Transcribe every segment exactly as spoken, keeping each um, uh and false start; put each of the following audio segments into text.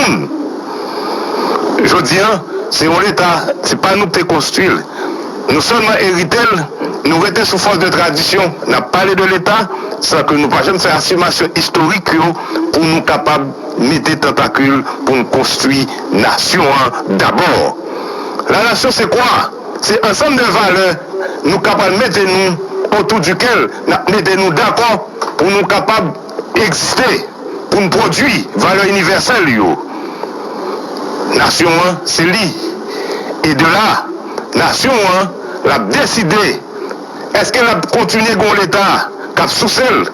moun. Jodi a, se yon Leta, se pa nou ki te konstwi l. Nou sèlman erite l, nou rete sou fòs de tradisyon. N ap pale de Leta san ke nou pa janm fè asimasyon istorik yo pou nou kapab mete tantakil pou n konstwi nasyon an dabò. La nation, c'est quoi? Se ansanm de valè nou kapab mete nou otou dikèl, n ap mete nou dakò pou nou kapab egziste, pou n pwodui valè inivèsèl yo. Nasyon an, se li. E de la, nasyon an, l ap deside èske l ap kontinye gen yon Leta k ap souse l,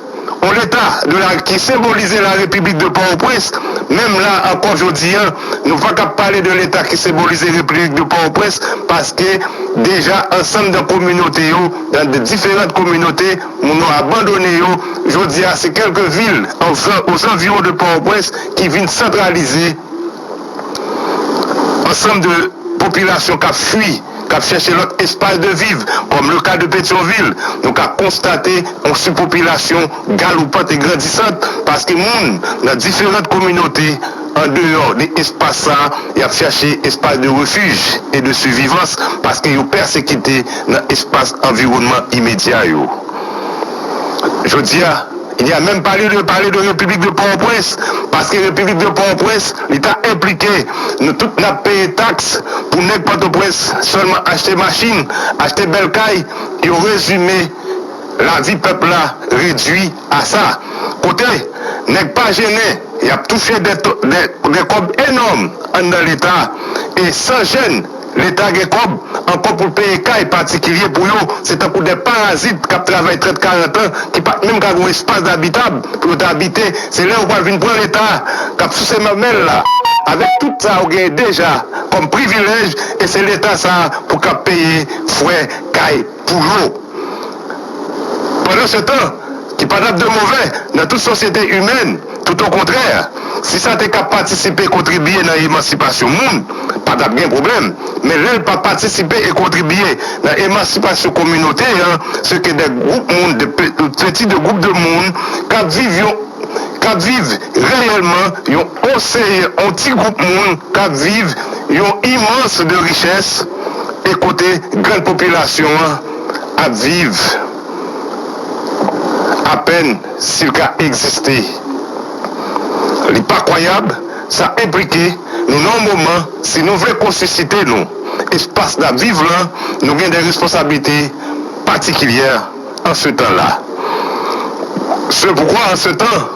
yon Leta de la, ki senbolize la Repiblik de Pòtoprens. Menm la ankò jodi a, nou pa ka pale de Leta ki senbolize Repiblik de Pòtoprens, paske deja ansanm de kominote yo, nan de diferan kominote, moun yo abandone yo. Jodi a, se kèlke vil ozanviwon de Pòtoprens ki vin santralize ansanm de popilasyon k ap fui, k ap chèche lòt espas de viv, kòm le ka de Petyonvil. Nou ka konstate yon sipopilasyon galopant e grandisant, paske moun nan diferan kominote, andeyò de espas sa, y ap chèche espas de refij e de sivivans, paske yo pèsekite nan espas anviwònman imedya yo. Jodi a, il y a même pas lieu de parler de République de Port-au-Prince, paske Repiblik de Pòtoprens, li ta enplike nou tout n ap peye taks pou nèg Pòtoprens sèlman achte machin, achte bèl kay. Yo rezime lavi pèp la redui a sa. Kote nèg pa jennen, y ap touche de, de, de kòb enòm anndan Leta, e san jèn Leta gen kòb ankò pou l peye kay patikilye pou yo. Se tankou de parazit k ap travay trant karant an, ki pa t menm ka gen yon espas dabitab pou yo ta abite. Se lè yo pral vin pran Leta k ap souse mamèl la, avèk tout sa yo genyen deja kòm privilèj, e se Leta sa a pou k ap peye fwè kay pou yo. Pandan se tan, ki pa t ap de movè nan tout sosyete imèn, tout o kontrè, si sa te ka patisipe, kontribye nan emansipasyon moun, pa t ap gen pwoblèm. Men lè l pa patisipe e kontribye nan emansipasyon kominote an, se ke de gwoup moun, de pe-, peti de gwoup de moun k ap viv yon, k ap viv reyèlman yon oseye, yon ti gwoup moun k ap viv yon imans de richès, e kote grann popilasyon an ap viv apèn si l ka egziste. Li pa kwayab, sa enplike nou nan yon moman, si nou vle konsisite nou, espas n ap viv lan, nou gen de responsablite patikilyè an se tan la. Se poukwa an se tan,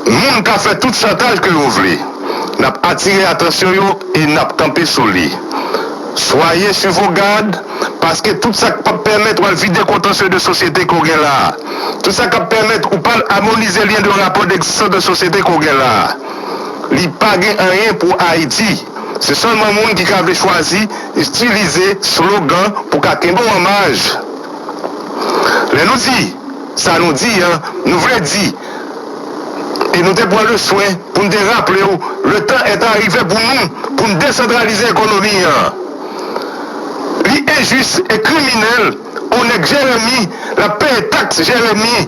moun ka fè tout chantaj ke yo vle. N ap atire atansyon yo e n ap kanpe sou li. Soyez sur vos gardes, paske tout sa k p ap pèmèt w al vide kontansye de sosyete ke w gen la a, tout sa k ap pèmèt ou pa amonize lyen de rapò degzistans de sosyete ke w gen la a, li pa gen anyen pou Ayiti. Se sèlman moun ki ka vle chwazi itilize slogan pou ka kenbe w an maj. Lè nou di sa nou di an, nou vle di, e nou te pran le swen pou n te raple w, le temps est arrivé pou nou, pou n desantralize ekonomi an. Li enjis e kriminèl, yon nèg Jeremi, l ap peye taks Jeremi,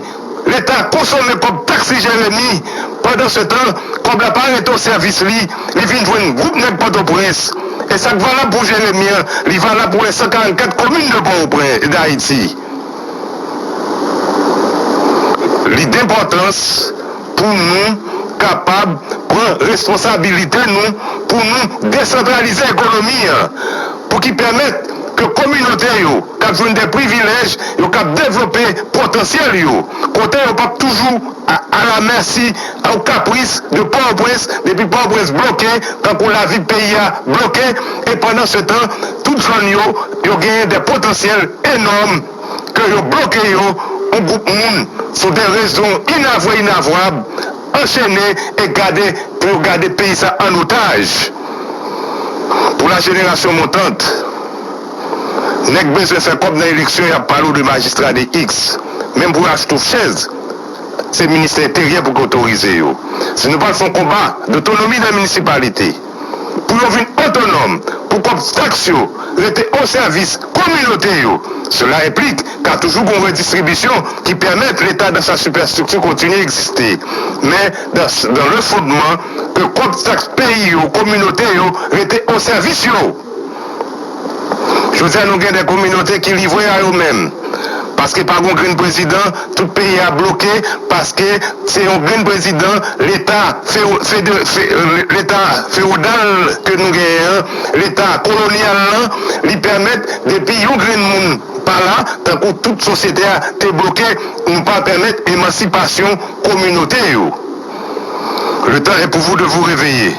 Leta konsome kòb taks li Jeremi, pandan se tan, kòb la pa rete o sèvis li, li vin jwenn gwoup nèg Pòtoprens. E sa k valab pou Jeremi an, li valab pou le san karannkat komin de Pòtoprens, Dayiti. Li d enpòtans pou nou kapab pran responsabilite nou, pou nou desantralize ekonomi an, pou ki pèmèt ke kominote yo k ap jwenn de privilèj, yo k ap devlope potansyèl yo, kote yo p ap toujou a, a la mèsi, o kapris de Pòtoprens, depi Pòtoprens bloke, tankou lavi peyi a bloke, e pandan se tan, tout zòn yo, yo genyen de potansyèl enòm ke yo bloke yo, yon gwoup moun, sou de rezon inavwe inavwab, anchene e gade, pou yo gade peyi sa an otaj. Pou la jenerasyon montant, nèg bezwen fè kòb nan eleksyon, y ap pale w de majistra de X. Menm pou yo achte w chèz, se ministè enteryè pou ki otorize yo. Si nou pa fè yon konba dotonomi nan minisipalite, pou yo vin otonòm, pou kòb taks yo rete o sèvis kominote yo. Cela implique ka toujou gon redistribisyon ki pèmèt Leta dans sa superstructure kontinye egziste. Men dans, dans le fondement ke kòb taks peyi yo, kominote yo, rete o sèvis yo. Jodi a nou gen de kominote ki livre a yo menm. Paske pa gon grenn prezidan, tout peyi a bloke, paske se yon grenn prezidan, Leta fe, fe, fe, Leta fewodal ke nou genyen an, Leta kolonyal lan, li pèmèt depi yon grenn moun pa la, tankou tout sosyete a te bloke, nou pa pèmèt emansipasyon kominote yo. Le temps est pour vous de vous réveiller.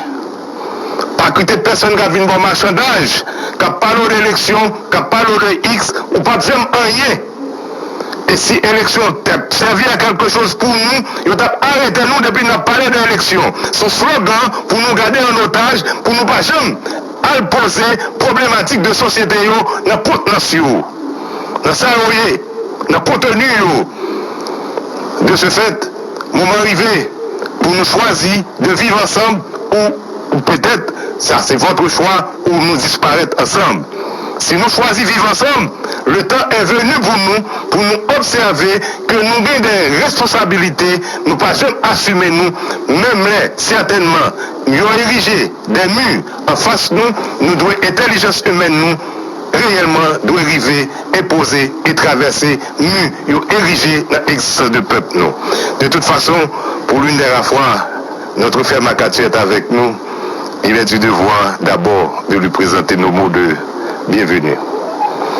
Pa kite pèsonn k ap vin ba w machandaj, k ap pale w de eleksyon, k ap pale w de X, ou p ap janm anyen. E si eleksyon t ap sèvi a kèlke choz pou nou, yo t ap arete nou depi n ap pale de eleksyon. Se yon slogan pou nou gade an otaj, pou nou pa janm al poze pwoblematik de sosyete yo nan kontnans yo, nan sa yo ye, nan konteni yo. De ce fait, moman rive pou nou chwazi de vivre ensemble ou, ou peut-être, ça c'est votre choix, ou nous disparaître ensemble. Si nou chwazi viv ansanm, le temps est venu pou nou, pou nou obsève ke nou gen de responsabilite, nou pa janm asime nou, menm lè, sètènman, yo erije de mi anfas nou, nou dwe entèlijans imèn nou reyèlman dwe rive enpoze e travèse mi yo erije nan egzistans de pèp nou. De toute façon, pour l'une des rares fois, notre frère Makati est avec nous. Il est du devoir d'abord de lui présenter nos mots de bienvenue.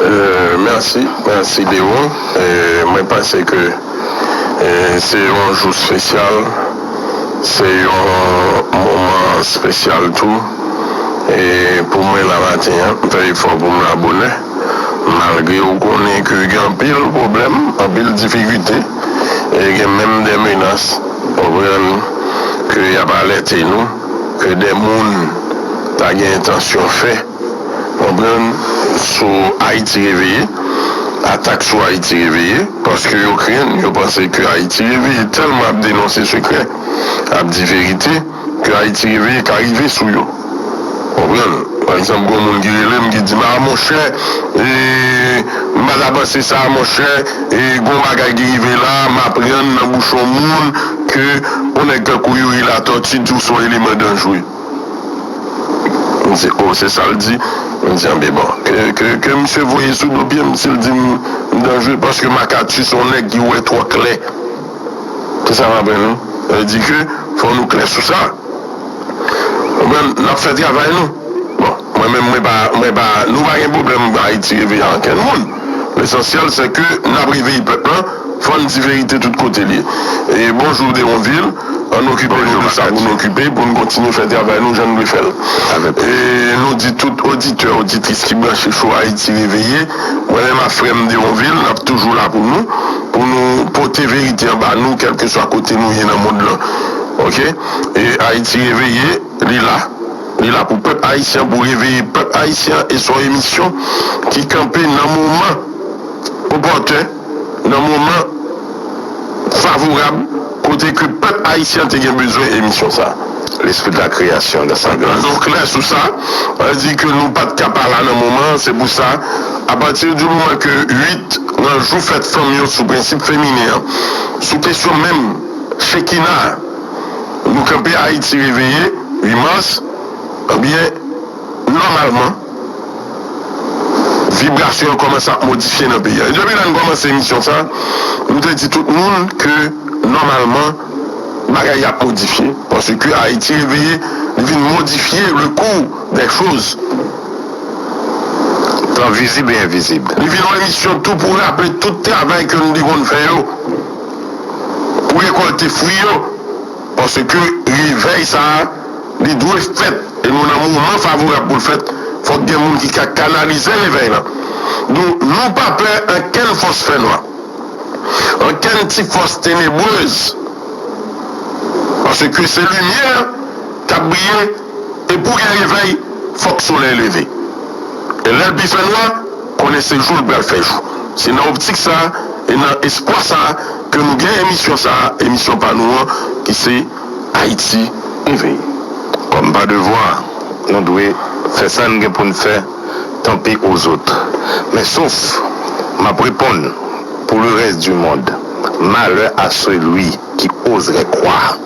Euh, mèsi, mèsi Dewo. Euh, mwen panse ke euh, se yon jou espesyal, se yon moman espesyal tou. E pou mwen la maten an, m fè efò pou m la bonè. Malgre ou konnen ke gen anpil pwoblèm, anpil difikilte, e gen menm de menas, konprann, ke y ap alète nou, ke de moun ta gen entansyon fè, konprann, sou Ayiti Reveye, atak sou Ayiti Reveye, paske yo krenn, yo panse ke Ayiti Reveye tèlman ap denonse sekrè, ap di verite, ke Ayiti Reveye ka rive sou yo. Konprann? Pa egzanp, gon moun ki rele m ki di m, a monchè, e, m pa ta panse sa, monchè, e, gon bagay ki rive la, m aprann nan bouch yon moun ke yon nèg tankou Youri Latortue di w se yon eleman danjre. M di, o, se sa l di? M di, anben bon, ke, ke, ke misye voye sou do pye m si l di m, m danjre, paske Makati se yon nèg ki wè twò klè. Se sa m aprann wi. Sa vle di ke fò nou klè sou sa. Konprann? N ap fè travay nou. Bon, mwen menm, mwen pa, mwen pa, nou pa gen pwoblèm Ayiti Reveye ak ankenn moun. Lesansyèl, se ke n ap reveye pèp lan, fò n di verite tout kote l ye. E bonjou Deronvil, ann okipe nou de sa pou n okipe, pou n kontinye fè travay nou jan n dwe fè l. E nou di tout oditè, oditris ki branche cho Ayiti Reveye, mwen menm ak frè m Deronvil, n ap toujou la pou nou, pou nou pote verite an ba nou, kèlkeswa kote nou ye nan mond lan. Oke? E Ayiti Reveye, li la. Li la pou pèp ayisyen, pou reveye pèp ayisyen, e se yon emisyon ki kanpe nan moman opòten, nan moman favorab, kote ke pèp ayisyen te gen bezwen emisyon sa. L'esprit de la création dans sa grandeur. Nou klè sou sa, sa vle di ke nou pa t ka pa la nan moman an, se pou sa, apati di moman ke uit nan jou fèt fanm yo sou prensip feminen an, sou kesyon menm Chekina, nou kanpe Ayiti Reveye, uit mas, ebyen, nòmalman, vibrasyon an kòmanse ap modifye nan peyi a. E depi lè n kòmanse emisyon sa, nou te di tout moun ke nòmalman, bagay ap modifye. Paske Ayiti Reveye, li vin modifye le cours des choses. Tan vizib e envizib. Li vin yon emisyon tou pou raple tout travay ke nou te konn fè yo, pou rekòlte fwi yo. Paske revèy sa a, li dwe fèt. E nou nan moman favorab pou l fèt. Fòk gen moun ki ka kanalize revèy lan. Donk, nou pa pè ankenn fòs fènwa, ankenn ti fòs tenebrez. Paske se limyè k ap briye, e pou gen revèy, fòk solèy leve. E lè l pi fènwa, konnen se jou l pral fè jou. Se nan optik sa a e nan espwa sa a ke nou gen emisyon sa a, emisyon pa nou an, ki se Ayiti Reveye. Kòm pa devwa, nou dwe Fè sa n gen pou n fè, tant pis aux autres. Men sof, m ap reponn, pour le reste du monde, malheur à celui qui oserait croire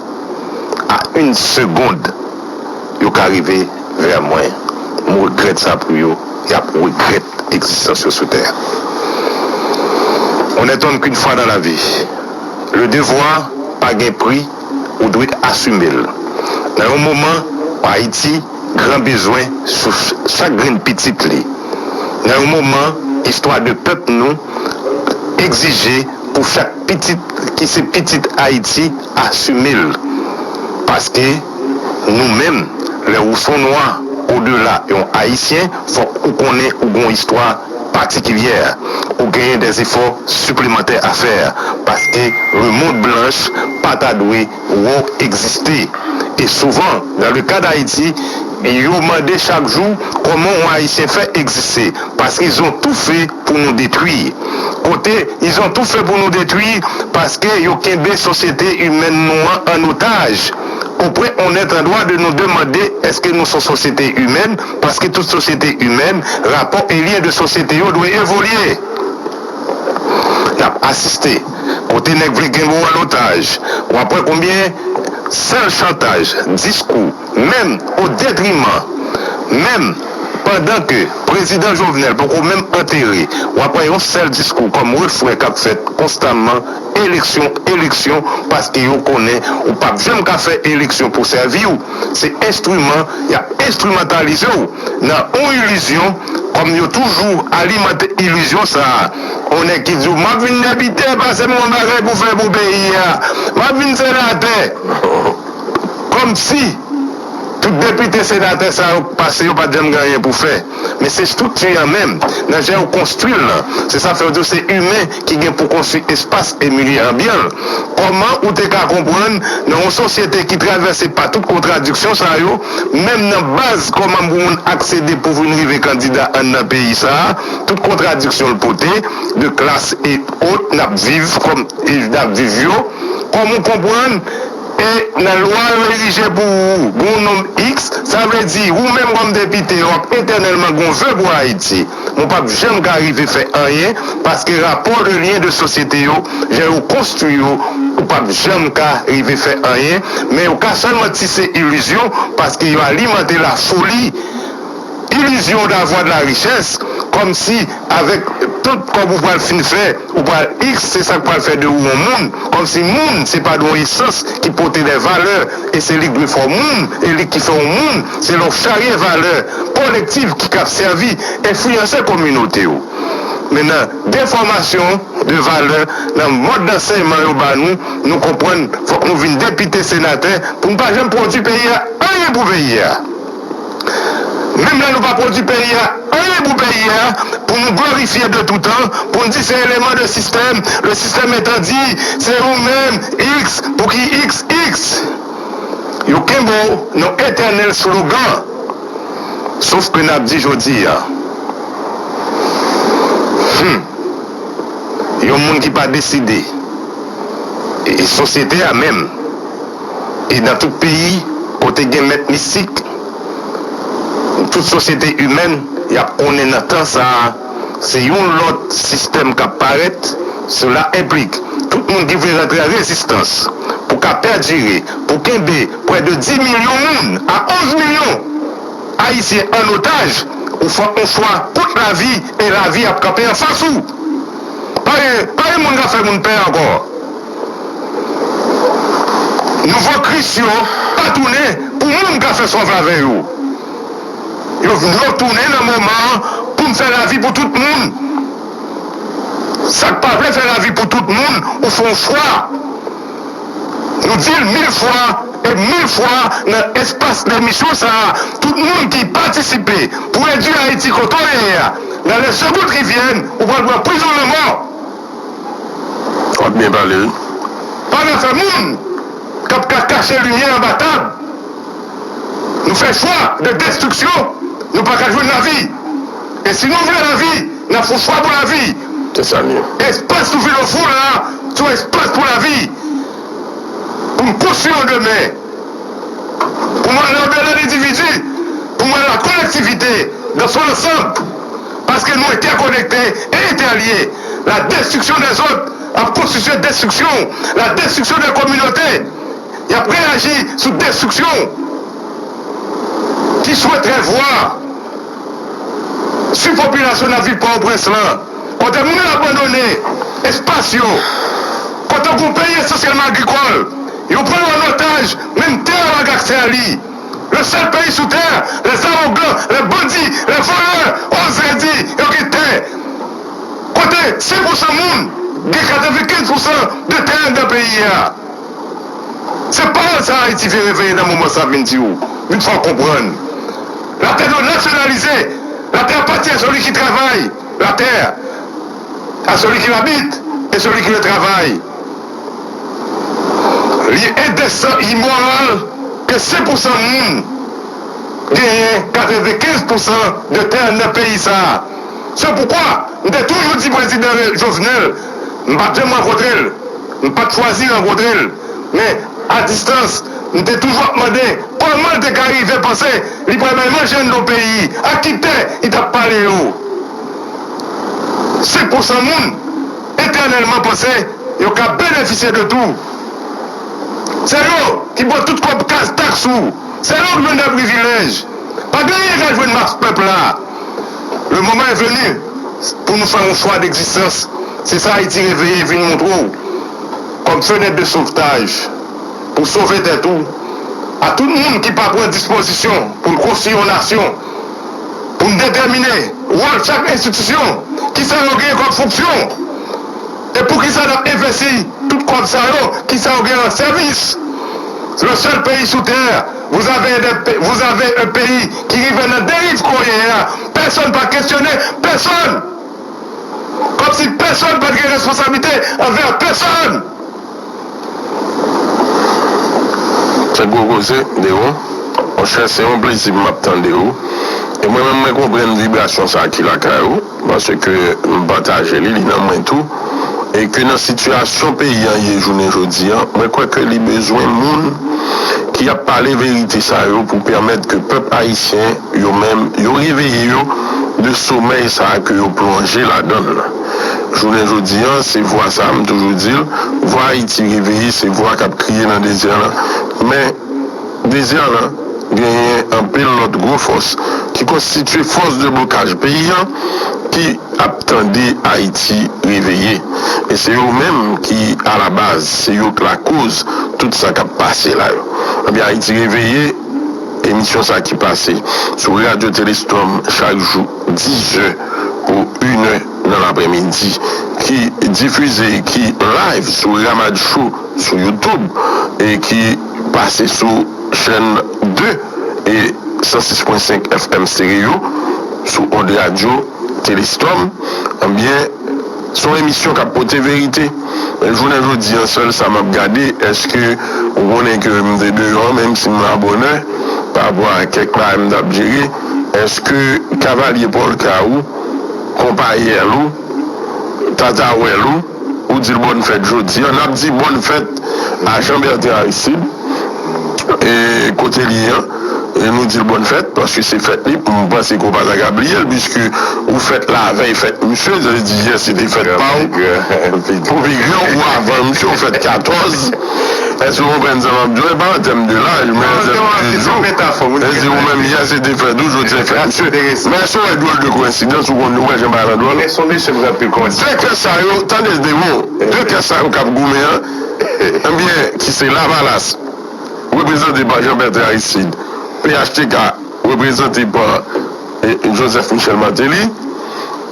à une seconde yo ka rive vè mwen. M regrèt sa pou yo, y ap regrèt egzistans yo sou tè a. Honnête homme qu'une fois dans la vie. Le devoir pa gen pri, ou dwe asime l. Nan yon moman, Ayiti, gran bezwen sou chak grenn pitit li. Nan yon moman, istwa de pèp nou egzije pou chak pitit ki se pitit Ayiti asime l. Paske nou menm, lè ou se yon nwa, odela yon Ayisyen, fòk ou konnen ou gen yon istwa patikilyè, ou genyen des efforts supplémentaires à faire, paske le monde blanche pa ta dwe re-egziste. E souvan, dans le cas d'Haïti, yo mande chak jou kòman yon Ayisyen fè egziste, paske ils ont tout fait pour nous détruire. Kote, ils ont tout fait pour nous détruire, paske yo kenbe sosyete imèn nou an an otaj. Au point, on est en droit de nous demander, èske nou se yon sosyete imèn? Paske tout sosyete imèn, rapò e lyen de sosyete yo dwe evolye. N ap asiste kote nèg vle kenbe w an otaj. W ap wè konbyen sèl chantaj, diskou, menm o detriman, menm pandan ke prezidan Jovenel poko menm antere, w ap wè yon sèl diskou kòm refren k ap fèt konstaman, eleksyon, eleksyon, paske yo konnen ou p ap janm ka fè eleksyon pou sèvi w. Se enstriman, y ap enstrimantalize w nan yon ilizyon, kòm yo toujou alimante ilizyon sa a. On nèg ki di w, "M ap vin depite, pase m yon bagay pou fè pou peyi a. M ap vin senatè." Kòmsi tout depite, senatè sa yo k pase yo pa t janm gen anyen pou fè. Men se estrikti an menm, nan jan yo konstwi l lan. Se sa fè yo di w se imen ki gen pou konstwi espas e milye anbyan l. Kòman ou te ka konprann, nan yon sosyete ki travèse pa tout kontradiksyon sa yo, menm nan baz kòman pou moun aksede pou vin rive kandida anndan peyi sa a, tout kontradiksyon l pote, de klas e ot n ap viv kòm, n ap viv yo, kòman w konprann, e nan lwa yo erije pou ou, gen yon nonb iks, sa vle di, ou menm kòm depite, w ap etènèlman gen yon ve pou Ayiti. Men w p ap janm ka rive fè anyen, paske rapò de lyen de sosyete yo, jan yo konstwi yo, ou p ap janm ka rive fè anyen, men yo ka sèlman tise ilizyon, paske yo alimante lafoli, ilizyon d'avoir de la richesse, kòmsi avèk tout kòb ou pral fin fè, ou pral iks, se sa k pral fè de ou yon moun, kòmsi moun se pa de yon esans ki pote de valè, e se li k dwe fè w moun, e li ki fè w moun, se lè w charye valè kolektif ki kab sèvi enfliyanse kominote w. Men nan defòmasyon de valè, nan mòd dansèyman yo ba nou, nou konprann fòk nou vin depite, senatè, pou n pa janm pwodui peyi a, anyen pou peyi a. Menm lè nou pa pwodui peyi a, anyen pou peyi a, pou nou glorifye de toutan, pou n di se eleman de sistèm, le système étant dit, se ou menm, iks, pou ki iks, iks. Yo kenbe w nan etènèl slogan. Sof ke n ap di jodi a, hmm, yon moun ki pa deside, e, e sosyete a menm, e nan tout peyi, kote gen mèt mistik, tout sosyete imèn, y ap konnen nan tan sa a, se yon lòt sistèm k ap parèt. Cela implique tout moun ki vle rantre an rezistans pou ka pèdire, pou kenbe près de dix millions moun à onze millions Ayisyen an otaj, ou fè yon chwa kont lavi, e lavi ap kanpe anfas ou. Pa gen, pa gen moun k ap fè moun pè ankò. Nouvo Kris yo pa tounen pou moun k ap fè swav avè yo. Yo, yo tounen nan moman an pou n fè lavi pou tout moun. Sa k pa vle fè lavi pou tout moun, ou fè yon chwa. Nou di l mil fwa e mil fwa nan espas de emisyon sa a, tout moun ki patisipe pou redui Ayiti kote w ye a, dans les secondes qui viennent, ou pral pran prizon lanmò. W ap byen pale, wi. Pa nan fè moun k ap ka kache limyè anba tab. Nou fè chwa de destriksyon, nou pa ka jwenn lavi. E si nou vle lavi, n ap fè chwa pou lavi. Se sa l ye. Espas nou fin ofri w la a, se yon espas pou lavi. Pou n konstwi yon demen. Pou n ale odela de endividi. Pour moi, la collectivité dans son ensemble, parce que nous interconnectés et interliés, la destruction des autres a constitué destruction, la destruction des communautés. Y ap reyaji sou destriksyon ki swete vwa sipopilasyon nan vil Pòtoprens lan, kote moun yo abandone espas yo, kote yon peyi esansyèlman agrikòl, yo pran yo an otaj, menm tè yo pa gen aksè a li. Le seul pays sous terre, les arrogants, les bandits, les voleurs, oze di yo gen tè. Kote senk pousan moun gen katrevenkenz pousan de tè anndan peyi a. Se pawòl sa Ayiti vin reveye nan moman sa vin di w, vin fè w konprann. La terre non nationalisée, la terre appartient à celui qui travaille, la terre à celui qui l'habite et celui qui le travaille. Li endesan, imoral ke senk pousan moun genyen katrevenkenz pousan de tè nan peyi sa a. Se poukwa m te toujou di prezidan Jovenel, m pa t janm rankontre l, m pa t chwazi rankontre l, men a distans, m te toujou ap mande kòman l te ka rive panse li pral bay manje anndan yon peyi, ak ki tè li t ap pale yo. Senk pousan moun etènèlman panse yo ka benefisye de tou. Se yo ki pran tout kòb kaz taks ou. Se yo ki jwenn de privilèj. Pa gen anyen k al jwenn mas pèp la. Le moment est venu pour nous faire un choix d'existence. Se sa Ayiti Reveye vin montre w kòm fenèt de sovtaj pou sove tèt ou. A tout moun ki pa pran dispozisyon pou l konstwi yon nasyon, pou n detèmine wòl chak enstitisyon, kisa yo gen kòm fonksyon, e poukisa n ap envesti tout kòb sa yo, kisa yo gen an sèvis. Le seul pays sous terre, vous avez, des pa- vous avez un pays ki rive nan deriv kounye a. Pèsonn pa kesyone pèsonn. Kòmsi pèsonn pa t gen responsablite anvè pèsonn. Se gwo koze, Dewo. Monchè, se yon plezi pou m ap tande w. E mwen menm, mwen konprann vibrasyon sa a ki lakay ou, paske m pataje li, li nan mwen tou. E ke nan sitiyasyon peyi an ye jounen jodi a, mwen kwè ke li bezwen moun ki ap pale verite sa yo pou pèmèt ke pèp ayisyen yo menm, yo reveye yo de somèy sa a ke yo plonje ladan l lan. Jounen jodi a, se vwa sa a, m toujou di l, vwa Ayiti reveye, se vwa k ap kriye nan dezè lan. Men, dezè lan genyen anpil lòt gwo fòs ki konstitye fòs de blokaj peyi an ki ap tande Ayiti reveye. E se yo menm ki alabaz, se yo k lakoz tout sa k ap pase la yo. Ebyen, Ayiti reveye, emisyon sa ki pase sou Radyo Telestorm chak jou, diz è pou inè nan laprèmidi, ki difize, ki live sou Ramad Show sou YouTube e ki pase sou chèn de e san sis pwen senk F M Stereo sou ond radyo Telestorm. Ebyen, se yon emisyon k ap pote verite. E jounen jodi a, sèl sa m ap gade, èske ou konnen ke m te deyò, menm si m la bonè, pa rapò a kèk bagay m t ap jere, èske kavalye pòlka ou, konpayèl ou, tatawèl ou, ou di l bòn fèt jodi a, n ap di bòn fèt a Jean Bertrand Aristide, e kote li ye an, e nou di l bòn fèt, paske se fèt li, m panse ke w pa ta ka bliye l, piske ou fèt lavèy fèt misye, sa vle di yè se te fèt pa w, pou pi gran ou avan misye, ou fèt katòz. Èske w konprann sa m ap di w? E pa an tèm de laj, men an tèm de jou. Èske ou menm yè se te fèt ou, jodi a fèt misye? Men èske w wè dwòl de koyensidans, ou konn nou wè jan bagay lan dwòl? De kè sa yo, tande de mo, de kè sa yo k ap goumen an, ebyen, ki se Lavalas, reprezante pa Jean Bertrand Aristide, P H T K, reprezante pa e, Joseph Michel Martelly,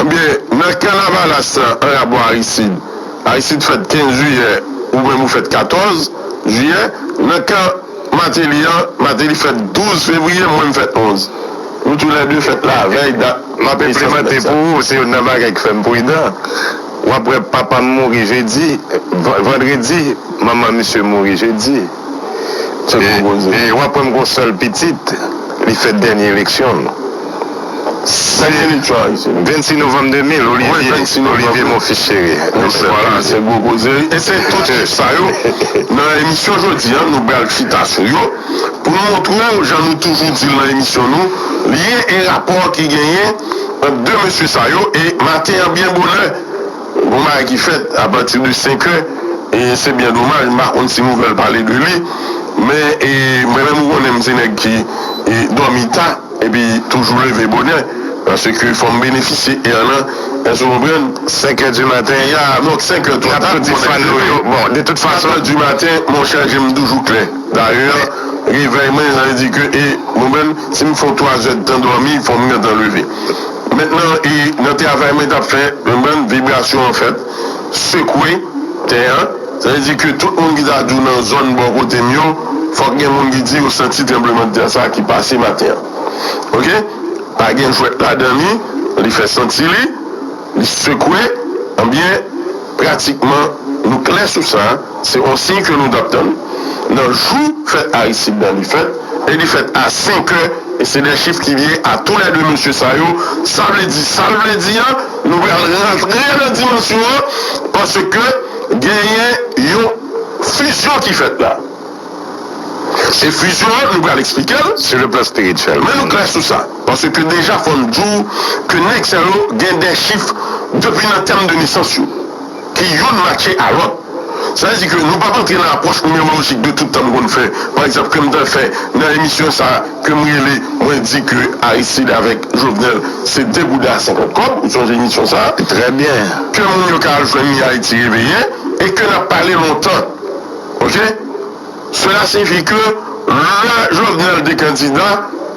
ebyen, nan kan Lavalas lan an rapò a Aristide, Aristide fèt kenz jiyè, ou menm ou fèt katòz jiyè, nan kan Martelly an, Martelly fèt douz fevriye, mwen m fèt onz. Nou toulède fèt lavèy dat. M ap enplimante pou ou, se youn nan bagay ki fè m pridan. W ap wè papa m mouri jedi, vandredi, manman misye mouri jedi. E w ap wè m gen yon sèl pitit, li fè dènye eleksyon l. Se vennsis novanm de mil, Olivier, Olivier mon fils chéri. Vwala, se gwo koze. E se tout chif sa yo, nan emisyon jodi a, nou pral chita sou yo, pou nou montre w, jan nou toujou di l nan emisyon nou, lyen e rapò ki genyen ant de mesye sa yo. E maten an, byen bonè, gon bagay ki fèt apati de senk è, e se byen domaj, m pa konn si nouvèl pale de li, men e, mwen menm, ou konnen m se nèg ki e, dòmi ta, epi toujou leve bonè, paske fò m benefisye è lan, èske w konprann? Senk è di maten, ya, donk senk è twò ta, tout ti fan nou yo. Bon, de tout fason, kat è di maten, monchè, je m toujou klè. Dayè, revèy mwen, sa vle di ke, e, ou konprann, si m fè yon twa zè tan dòmi, fò m gentan leve. Mentnan, e, nan travay mwen t ap fè, ou konprann, vibrasyon an fèt, sekwe tè an. Sa vle di ke tout moun ki ta dou nan zòn bò kote m yo, fòk gen moun ki di yo santi tranblemanntè sa ki pase maten an. Oke? Pa gen jwèt ladan li, li fè santi li, li sekwe, ebyen, pratikman, nou klè sou sa, se yon siy ke nou t ap tann. Nan jou fèt Aristide nan li fèt, e li fèt a senk è, e se de chif ki lye a toulède mesye sa yo. Sa vle di, sa l vle di a, nou pral rantre nan dimansyon an, paske genyen yon fizyon ki fèt la. E fizyon an, nou pral eksplike l. Sur le plan spirituel. Men nou klè sou sa. Paske deja fò n di w ke nèg sa yo gen de chif depi nan tèm de nesans yo, ki youn matche a lòt. Sa vle di ke nou p ap antre nan apwòch nimerolojik de tout tan m konn fè. Pa egzanp, ke m te fè nan emisyon sa a, ke m rele, mwen di ke Aristide avèk Jovenel, se de bouda a senkant kòb. Ou sonje emisyon sa a? Trè byen. Ke moun yo ka al jwenn li Ayiti Reveye, e ke n ap pale lontan. Oke? Cela signifie que lè Jovenel te kandida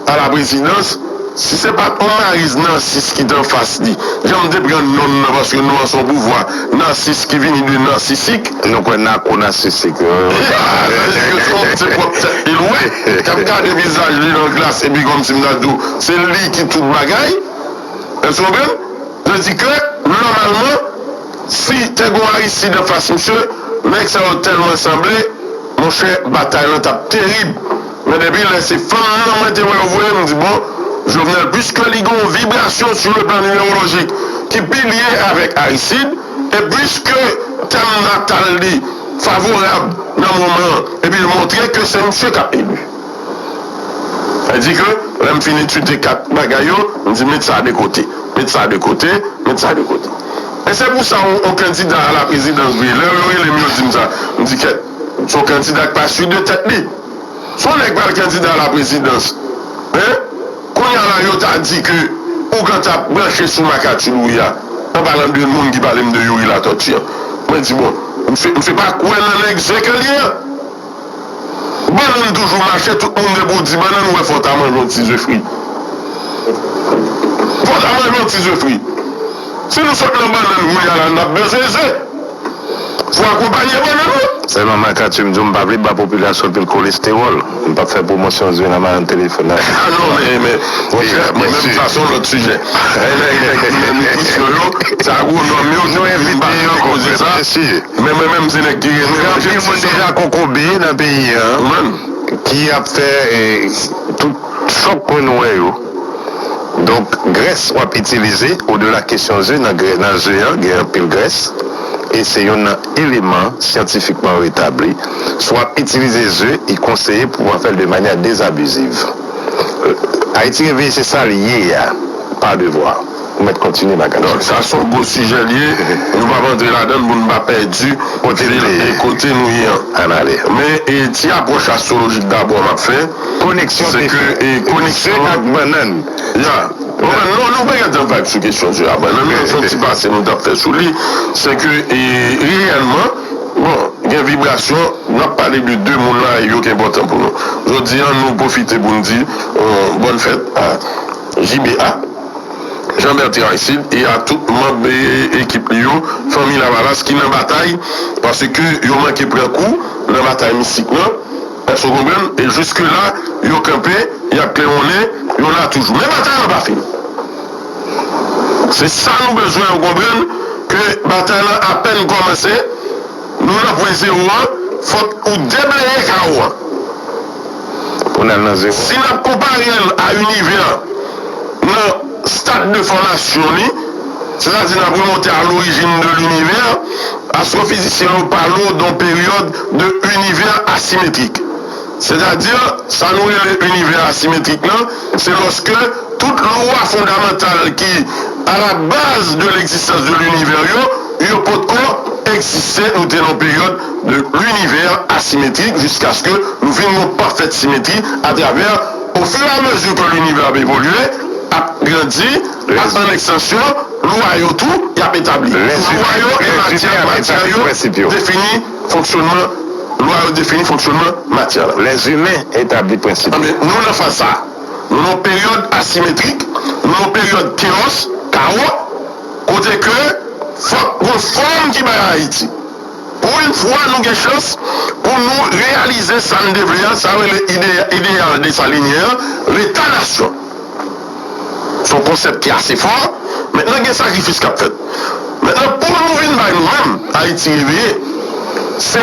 a la prezidans, si se pa t yon mariz Narsis ki te anfas li, jan m te pran non nan, paske non an se yon pouvwa, Narsis ki vini de narsisik. Nou kwè nako narsisik, wi, wi. Se yon se pwòp tèt li l wè, k ap gade vizaj li nan glas, epi kòmsi m ta di w, se li ki tout bagay. Èske w konprann? Sa vle di ke, nòmalman, si te gon Aristide anfas misye, nèg sa yo tèlman sanble, monchè, batay lan t ap terib. Men depi lè se fanm nan mwen te wè yo voye, m di, bon, Jovenel, piske li gon vibrasyon sou le plan nimerolojik ki pi lye avèk Aristide, e piske tèm natal li favorab nan moman an, epi l montre ke se misye k ap eli. Sa vle di ke lè m fin etidye kat bagay yo, m di, met sa de kote, met sa de kote, met sa de kote. E se pou sa yon, yon kandida a la prezidans vre. Lè yo rele m, yo di m sa. M di, kèt, se yon kandida k pa si de tèt li. Se yon nèg pral kandida a la prezidans. Hein? Kounye a la, yo ta di ke ougan t ap branche sou makati Louis a, an palan de moun ki pale m de Youri Latortue an. Mwen di, bon, misye, misye pa kwè nan nèg ze ke l ye an. Bannann toujou mache, tout moun gen pou di bannann, ou wè fò w ta manje yon ti ze fri. Fò w ta manje yon ti ze fri. Si nou sot nan bannann kounye a la, n ap bezwen ze. Fò w akonpanye bannann ou. Sèlman Makati m di w m pa vle ba popilasyon pil kolestewòl. M p ap fè pwomosyon ze nan marenn telefòn nan. Ah non, men, men, monchè, mwen menm sa se yon lòt sijè. Nèg, nèg ki nan nitrisyon yo, se agwonòm yo ki vin pale de koze sa. Men mwen menm se nèg ki renmen manje ti sa. Gen anpil moun deja kokobe nan peyi an ki ap fè, eh, tout chòk mwen wè yo. Donk, grès w ap itilize, odela kesyon ze, nan grè-, nan ze an, gen anpil grès, e se youn nan eleman syantifikman retabli. Si w ap itilize ze, li konseye pou w pa fè l de manyè dezabiziv. Ayiti Reveye se sa l ye a, pa devwa. Ou mèt kontinye, Makati. Donk, sa se yon gwo sijè l ye. Nou p ap antre ladan l pou n pa pèdi kote l ye an. Ann ale. Men, e, ti apwòch astwolojik dabò m ap fè. Koneksyon se ke, e, koneksyon ak bannann. Ya. Bon, men, nou, nou pa gentan vag sou kesyon ze a. Bannann nan, se yon ti pase nou t ap fè sou li. Se ke, e, reyèlman, bon, gen vibrasyon, n ap pale de de moun la, yo ki enpòtan pou nou. Jodi a, nou pwofite pou n di, euh, bòn fèt a J B A, Jean Bertrand Aristide, e a tout manm, e, ekip li yo, fanmi Lavalas ki nan batay, paske yo manke pran kou nan batay mistik lan. Èske w konprann? E jiske la, yo kanpe, y ap klewonnen, yo la toujou. Men batay lan pa fini. Se sa nou bezwen yo konprann, ke batay lan apèn kòmanse, nou nan pwen zewo an, fòk ou debleye kawo an. Pou n al nan zewo. Si n ap konpare l a inivè nan stad de fòmasyon li, sètadi n ap remonte a l'origine de l'univers, astwofizisyen yo pale w de yon peryòd de univers asymétrique. Sètadi, sa nou rele inivè asimetrik lan, se lòske tout lwa fondamantal ki a la baz de l'existence de l'univers yo, yo potko egziste. Nou te nan yon peryòd de l'univers asymetrik jiskaske nou vin yon pafèt simetri atravè, au fur et à mesure que l'univers ap evolye, ap grandi, ap an ekstansyon, lwa yo tou, y ap etabli. Lwa yo e matyè, matyè yo defini fonksyonman, lwa yo defini fonksyonman matyè la. Lèzimen etabli prensip yo. Anben, nou nan faz sa a. Nou nan yon peryòd asimetrik, nou nan yon peryòd kewòs, kawo, kote ke fòk gon fòm ki bay Ayiti. Pou yon fwa, nou gen chans pou nou reyalize sa n te vle a, sa yo rele ide-, ideyal desalinyen an, leta nasyon. Se yon konsèp ki ase fò. Mentnan, gen sakrifis k ap fèt. Mentnan, pou nou vin bay nou menm, Ayiti Reveye, se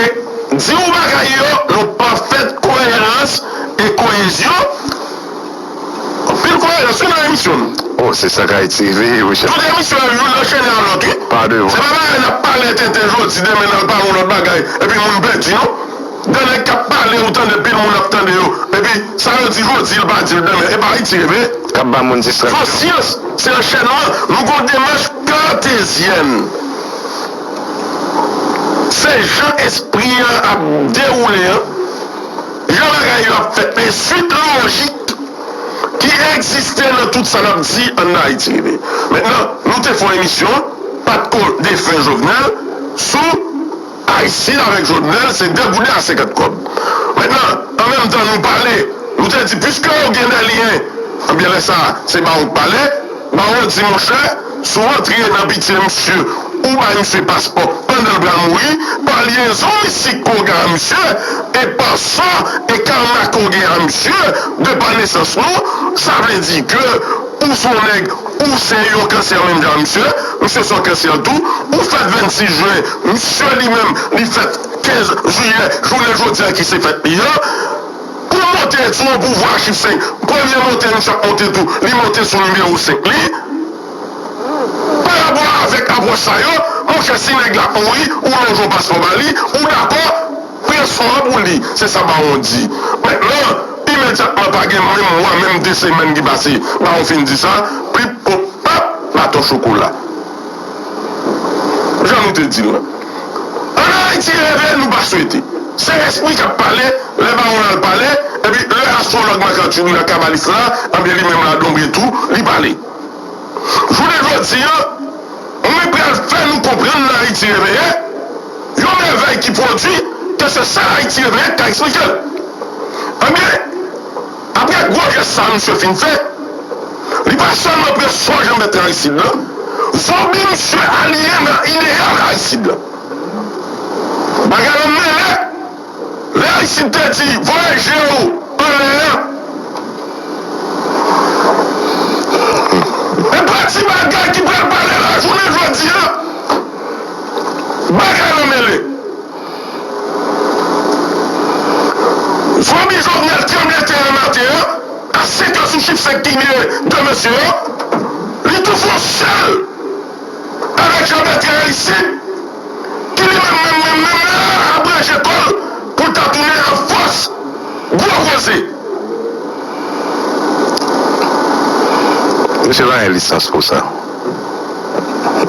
di w bagay yo nan yon pafèt koyerans e koyezyon. Anpil koyerans wi nan emisyon nou. Oh, se sa k Ayiti Reveye, wi, chèf. Tout emisyon yo, youn anchene a lòt, wi. Pa de vwa. Se pa bagay n ap pale tenten jodi, demen n al pale yon lòt bagay, epi moun pèdi, non. De nèg k ap pale, ou tande pil moun ap tande yo. Epi, sa yo di jodi, l pa di l demen. E pa Ayiti Reveye. K ap ba moun distraksyon. Se yon syans, se anchènman. Nou gen yon demach katezyèn. Se jan espri an ap dewoule an, jan bagay yo ap fèt, men swit lojik ki egziste nan tout sa n ap di ann Ayiti Reveye. Mentnan, nou te fè yon emisyon, pa t ko defen Jovenel, sou Ayiti avèk Jovenel, se de gouden a senkant kòb. Mentnan, an menm tan, nou pale, nou te di, piske yo gen de lyen, ebyen, lè sa a, se Bawon k pale, Bawon di, monchè, si w antre nan pitye misye, ou bay misye paspò pandan l pral mouri, pa lyezon mistik ke w gen a misye, e pa sò e karma ke w gen a misye, de pa nesans nou, sa vle di ke ou se yon nèg, ou se yon kansè menm jan a misye, misye se yon kansè tou, ou fèt vennsis jen, misye li menm, li fèt kenz jiyè, jounen jodi a ki se fèt li an, pou monte sou yon pouvwa chif senk, premye monte misye ap monte tou, li monte sou nimewo senk li. Pa rapò avèk apwòch sa yo, monchè, si nèg la ap mouri, ou lonje yon paspò ba li, ou dakò, pran sò an pou li. Se sa Bawon di. Mentnan, imedyatman, pa gen menm mwa, menm de semèn ki pase, Bawon fin di sa, plip, pop, pap, baton chokola. Jan nou te di l lan. Ann Ayiti Reveye, nou pa swete. Se espri k ap pale, lè Bawon al pale, epi lè astwològ Marc Arthur la, kabalis la, anben li menm la donbre tou, li pale. Jounen jodi a, mwen pral fè nou konprann nan Ayiti Reveye, yon mèvèy ki pwodui, ke se sèl Ayiti Reveye k ka eksplike l. Ebyen, apre gwo jès sa a misye fin fè, li pa sèlman pran sò Jean Bertrand Aristide lan, zonbi misye aliyen nan ideyal Aristide lan. Bagay lan mele, lè Aristide te di, voye je w anlè a. E pa ti bagay ki pral pale la jounen jodi a. Bagay lan mele. Zonbi Jovenel tranble tè a maten an, a senk è sou chif senk ki gen de mesye yo, li tou fè yon sèl avèk Jean Bertrand Aristide, ki li menm, menm, menm, menm la, ap ranje kò l pou l ta tounen an fòs gwo koze. Misye pa gen lisans pou sa.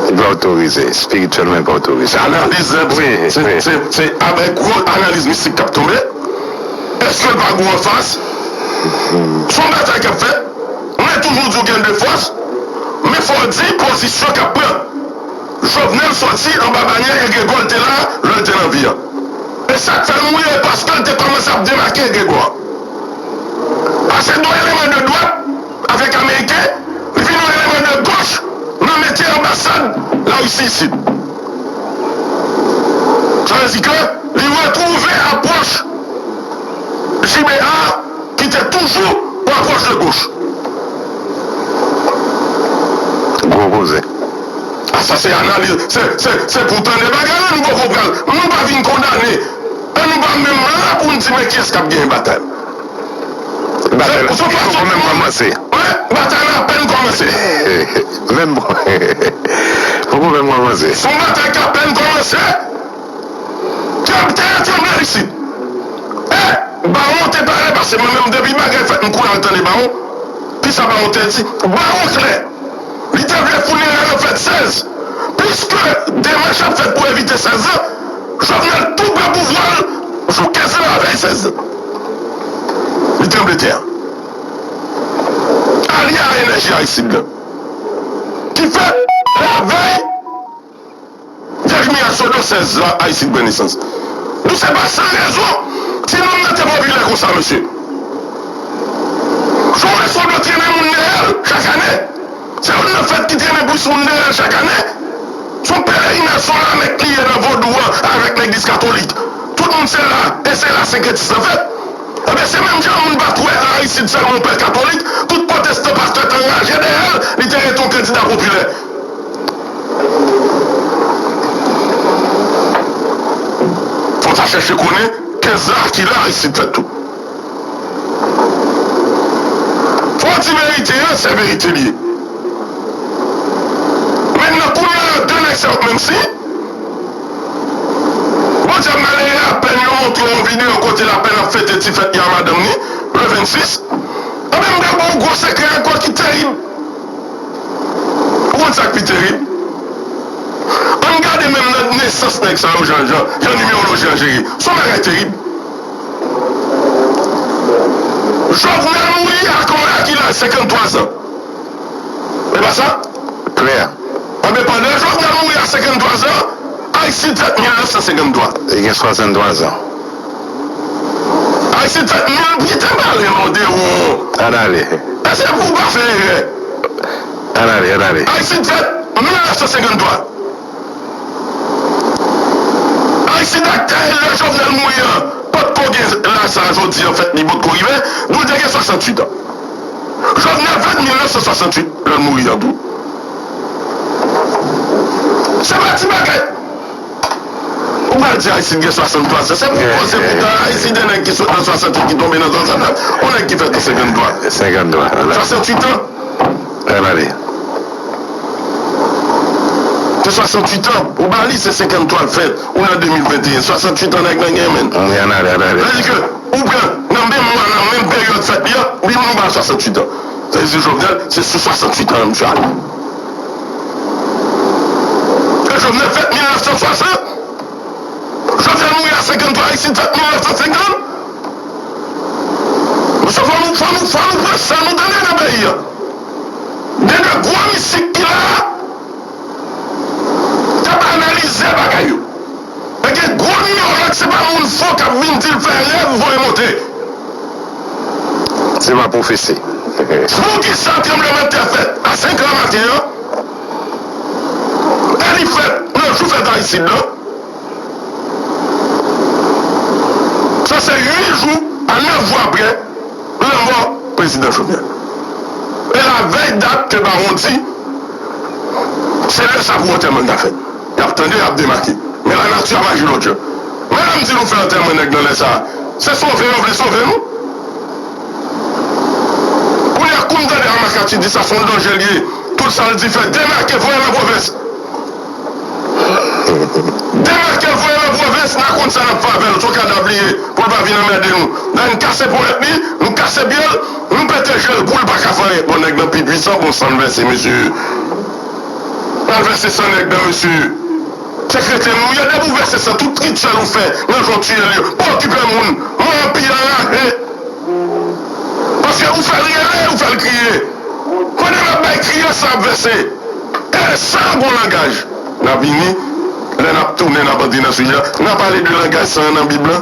Li pa otorize, espirityèlman li pa otorize. Se analiz, se, se, se, se avèk gwo analiz mistik k ap tonbe. Èske l pa gwo anfas? Se yon batay k ap fèt. Mwen toujou di w gen de fòs, men fò w di pozisyon k ap pran. Jovenel soti anba banyè egregò l te la lè l te nan vi an. E sa k fè l mouri, e paske l te kòmanse ap demake egregò a. Pase de yon eleman de dwat avèk Ameriken, li vin yon eleman de goch nan mete anbasad Larisi isit. Sa vle di ke li retwouve apwòch J B A ki te toujou yon apwòch de goch. Gwo koze. A, sa se analiz, se, se, se pou tande bagay la, nou poko pral, nou pa vin kondane. An nou pa menm la pou n di men kiyès k ap genyen batay. Batay la poko menm kòmanse. Wi, batay la apèn kòmanse. Menm poko menm kòmanse. Se yon batay k apèn kòmanse. Tè a tranble isit. E, Bawon te pale, paske mwen menm depi bagay fèt, m kouri al tande Bawon. Pi Sa pa yon tèti. Bawo klè. Li te vle fineray yo fèt sèz. Piske demach ap fèt pou evite sèz lan, Jovenel tou pran pouvwa l jou kenz lan lavèy sèz lan. Li tranble tè a. Alye a enèji Aristide lan. Ki fè, lavèy Vyèj Miray Sodo sèz la, Aristide pran nesans. Nou se pa san rezon ti nonm nan te popilè konsa, mesye. Jovenel Sodo trennen moun dèyè l chak ane. Se youn nan fèt ki trennen plis moun dèyè l chak ane. Se yon pelerinaj, se yon lamèk li ye nan vodou an avèk legliz katolik. Tout moun se la, e se la senkretis lan fèt. Ebyen, se menm jan moun pa t wè Aristide sèlman yon pè katolik, tout pwotestan pastè t anraje dèyè l, li te rete yon kandida popilè. Fò w ta chèche konnen kenz la a ki lè Aristide fèt tou. Fò w di verite an, se verite l ye. Mentnan, kounye a, de nèg sa yo menm si. Bon, dyab malere, apèn yo montre yon videyo kote l apèn ap fete ti fèt li a madanm li, le vennsis. Anben, m pral ba w gwo sekrè ankò ki terib. Ou konn sa k pi terib? Ann gade menm nan nesans nèg sa yo, jan, jan, jan nimeroloji an jere. Se yon bagay terib. Jovenel mouri a konbyen, a ki laj? Senkanntwa zan. E pa sa? Klè. Anben, pandan Jovenel mouri a senkanntwa zan, Aristide fèt mil nèf san senkanntwa. Li gen swasanntwa zan. Aristide fèt mil, pita pale non, Dewon. Ann ale. Èske pou w pa fè erè? Ann ale, ann ale. Aristide fèt mil nèf san senkanntwa. Aristide ak lè Jovenel mouri an, potko gen laj sa a jodi an, fèt li potko rive, nou te gen swasantuit an. Jovenel fèt mil nèf san swasantuit, lè l mouri an tou. Se pa ti bagay. Ou pral di Aristide gen swasanntwa zan. Se pou koze poutan Aristide, nèg ki sot nan swasantuit ki tonbe nan swasannnèf, yon nèg ki fèt an senkanntwa. Senkanntwa. Swasantuit an. Ann ale. Se swasantuit an. Ou ba li, se senkanntwa l fèt. Ou nan de mil venteyen. Swasantuit an nèg nan gen, menn. Ann ale, ann ale. Sa vle di ke ou pran nan menm mwa, nan menm peryòd fèt li an, wi, nou ba l swasantuit an. Sa vle di Jovenel, se sou swasantuit an misye ale. E Jovenel fèt mil nèf san swasant. Jovenel mouri a senkanntwa, Aristide fèt mil nèf san senkant. Mesye, fò nou, fò nou, fò nou pran san nou, tande, nan peyi a. Gen de gwo mistik ki la a, k ap analize bagay yo. E gen gwo nimerològ, se pa moun fo k ap vin di l fè rèv, voye monte. Se pa pwofesi. Poukisa tranblemanntè fèt a senk an maten an, e li fèt nan jou fèt Aristide lan? Sa se uit jou a nèf jou apre lanmò prezidan Jovenel. E lavèy dat ke Bawon di, se lè sa pou antèman ta fèt. Y ap tande, y ap demake. Men lanati ap aji lòt jan. Men lè m di nou fè antèman nèg nan lè sa a, se sove yo vle sove nou. Kounye a, kou m tande Amakati di sa, se yon danje l ye. Tout sa l di fè, demake, voye l nan pwovens. Demake l, voye l nan pwovens, n a konn sa n ap fè avè l, se yon kadav li ye, pou l pa vin anmède nou. Dayè, n kase ponyèt li, nou kase pye l, nou pete je l, pou l pa ka fè anyen. Bon, nèg nan pi pwisan, bon, san l vèse, mesye. Pral vèse san nèg nan, mesye. Se kreten nou ye, depi w vèse san, tout rituèl ou fè nan jan w tiye l yo, pa okipe moun, mò an pi anraje. Paske ou fè l rele, ou fè l kriye. Pandan n ap bay kriye, san ap vèse. E san gon langaj. N a vini, lè n ap tounen, n ap antre nan sijè a, n a pale de langaj san an nan Bib lan.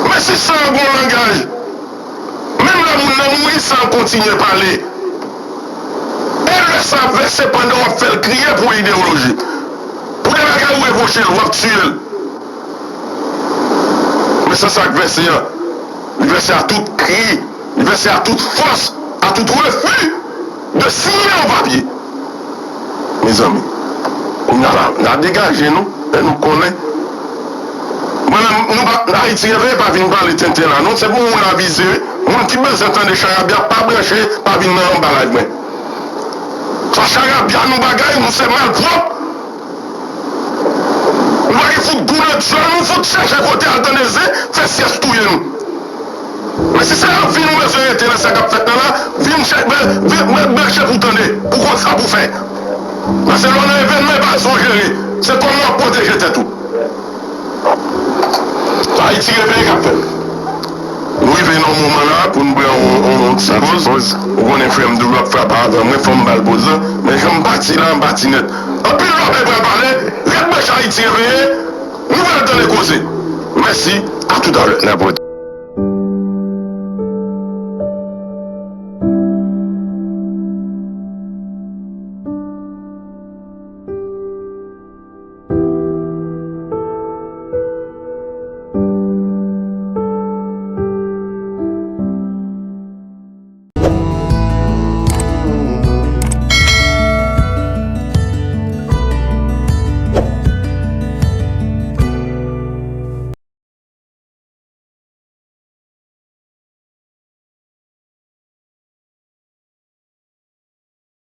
Men si san an gon langaj, menm lè moun nan mouri, san an kontinye pale. E lè san ap vèse pandan w ap fè l kriye pou ideyoloji. Pou de bagay ou repwoche l, w ap tiye l. Men san sa k vèse an, li vèse a tout kri, li vèse a tout fòs, a tout refi de siyen yon papye. Mezanmi, kounye a la, n a degaje nou, e nou konnen. Mwen menm, nou pa, Ayiti Reveye pa vin pale tenten la, non, se pou moun avize, wi. Moun ki bezwen tande charabya, pa branche, pa vin nan anbalaj mwen. Sa charabya nou bagay, nou se malpwòp. Nou pa gen fout gou nan dyòl, nou fout chèche kote al tande zen, fè syès touye nou. Si se anvi nou bezwen rete nan sa k ap fèt nan la, vin chèche, vin, vin, vin branche pou w tande, pou w konn sa pou w fè. Paske lè w nan evènman, e pa sa w jere, se kòman w ap pwoteje tèt ou. Ayiti Reveye k ap fèt. Nou rive nan yon moman la pou n pran yon, yon, yon ti poz. Ou konnen frè m toujou ap frape avan mwen, fò m ba l poz lan. Men jan m pati la, m pati nèt. Anpil lòt bagay pral pale, ret branche Ayiti Reveye, nou pral tande koze. Mèsi, a toutalè.